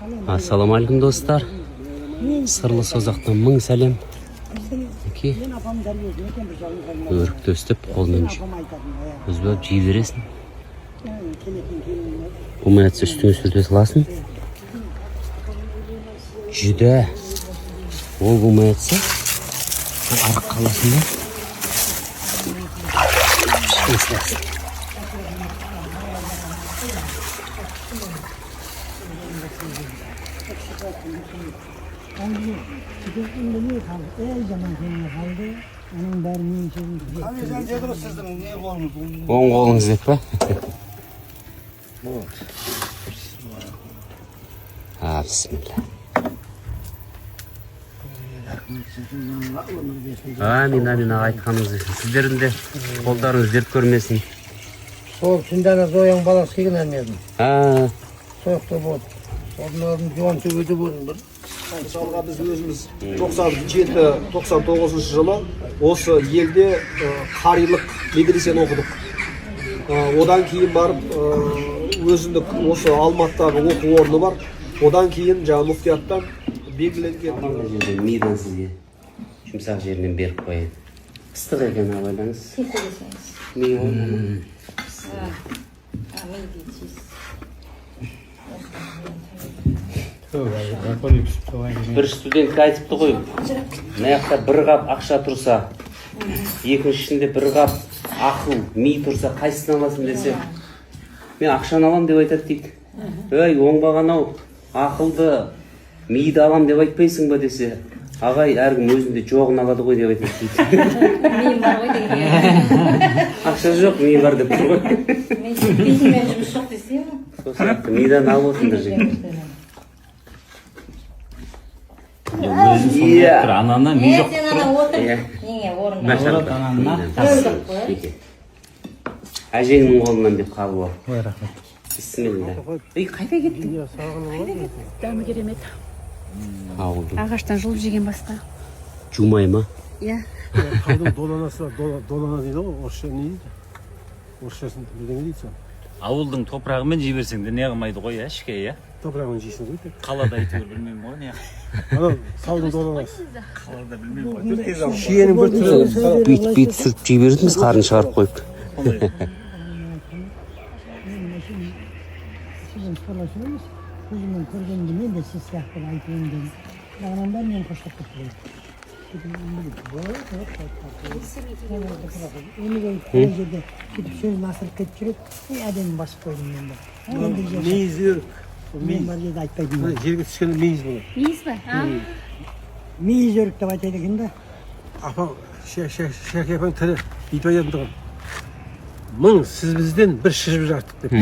Ассалаумағалейкум, достар! Сырлы Созақтан мың сәлем. Мінекей, өрікті өстіп қолмен үзіп алып жей бересің. Болмай жатса, үстіңе сүрте саласың. Жүдә ол болмай жатса, арық қаласың да үстіңе саласың. Жаман қалды, оның бәрі менің сөзім. Деді ғой, сіздің не қолыңыз? Оң қолыңыз деп па? А, бісміллә. Амин, амин, аға, айтқаныңыз үшін. Сіздердің де қолдарыңыз дерт көрмесін. Сол түнде ана Зояның баласы келген армиядан. А. Сол жақта болды. Оның алдын Жуан төбеде болдым бір. Мысалға, біз өзіміз 97, 99 жылы осы елде қарилық медресені оқыдық. Одан кейін барып өзіндік осы Алматыдағы оқу орны бар. Одан кейін жаңағы муфтияттан белгіленген Мына жерде мидан сізге жұмсақ жерінен беріп қояйын. Ыстық екен, абайлаңыз. Ми ғой. Ми дейсіз. Бір студентке айтыпты ғой: мына жақта бір қап ақша тұрса, екіншісінде бір қап ақыл ми тұрса, қайсысын аласың десе, мен ақшаны аламын деп айтады дейді. Ей, оңбаған ау, ақылды миды алам деп айтпайсың ба десе, ағай, әркім өзінде жоғын алады ғой деп айтады дейді. Миым бар ғой деген. Ақша жоқ, ми бар деп тұр ғой. Ми жетпейді, жұмыс жоқ десе. Сол сияқты мидан алып отырыңдар, жігіттер. Өзі сондай Иә. тұр, ананы ми Е, жоқ. сен ана отыр. Иә. Неге орында? Мінекей. Әжеңнің қолынан деп қабыл ал. Ой, рахмет. Бісміллә. Ей, қайда кеттің? Дәмі керемет. Ауылдың Ағаштан жұлып жеген басқа. Жумай ма? Иә. Таудың доланасы бар, долана дейді ғой орысша. Не дейді орысшасын, бірдеңе дейді соны. Ауылдың топырағымен жей берсең де не қылмайды ғой, иә, ішке, иә. Топырағын жейсің ғой тек. Қалада әйтеуір білмеймін ғой не. Анау таудың доланасы. Қалада білмеймін ғой. Шиенің бір түрі. Бүйтіп бүйтіп сүртіп жей беретінбіз, қарын шығарып қойып. Сізбен сырласу емес, көзіммен көргенді мен де сіз сияқты айтайын дедім. Бірақ ананың бәрі мені қоштап кетті. Өмір жерде сөйтіп сөзін асырып кетіп жүреді и әдемі басып қойдым мен де. Ендігі жерде Мейіз өрік. мен Мейіз. бар жерде айтпайтын. Мына жерге түскенде мейіз болады. Мейіз ба? Мейіз өрік деп айтады екен да. Апам, Шәке апаң тірі, бүйтіп айтатын тұғын: мың сізбізден бір шіжбіз артық деп.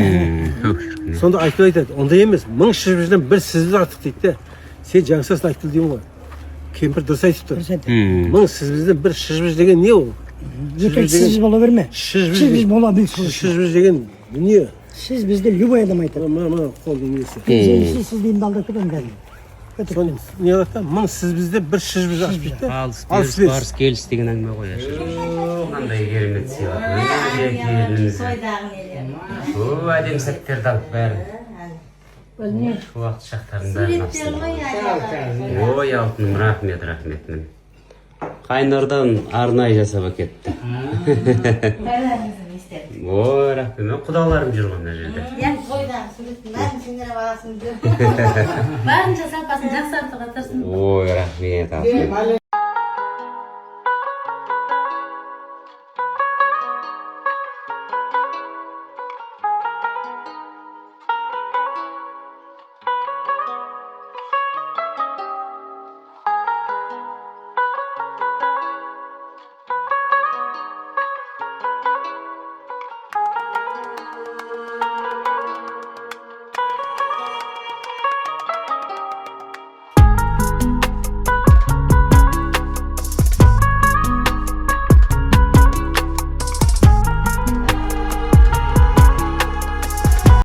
Сонда Айтгүл айтады: ондай емес, мың шіжбізден бір сізбіз артық дейді де. Сен жаңсасын, Айтгүл, деймін ғой, кемпір дұрыс айтып тұр. Дұрыс айтады. Мың сізбізден бір шіжбіз деген не ол? Өтірік сіз бола берме. Шіжбіз. Сіз бола біл сол үшін. Шіжбіз деген дүние. Сіз бізді любой адам айтады. Мына қолдың несі. Сіз сіз деймін, алдап кетемін кәдімгі. Соны не қылады да, мың сізбізден бір шіжбіз артық дейді да. Алыс Алыс беріс, беріс. барыс келіс деген әңгіме ғой. Қандай керемет сыйлық келінімізге! Тойдағы нелер. О, әдемі сәттерді алып, бәрін, уақыт шақтардың бәрін Суреттер ғой. алыпсың. Ой, алтыным, рахмет, рахмет. Міне, Қайнардан арнайы жасап әкетті. Бәріңіздің естер. Ой, рахмет. Мен құдаларым жүр ғой мына жерде. Иә, тойдағы суреттің бәрін сендер аласың. Барынша сапасын жақсартуға тырысың. Ой, рахмет, алтыным.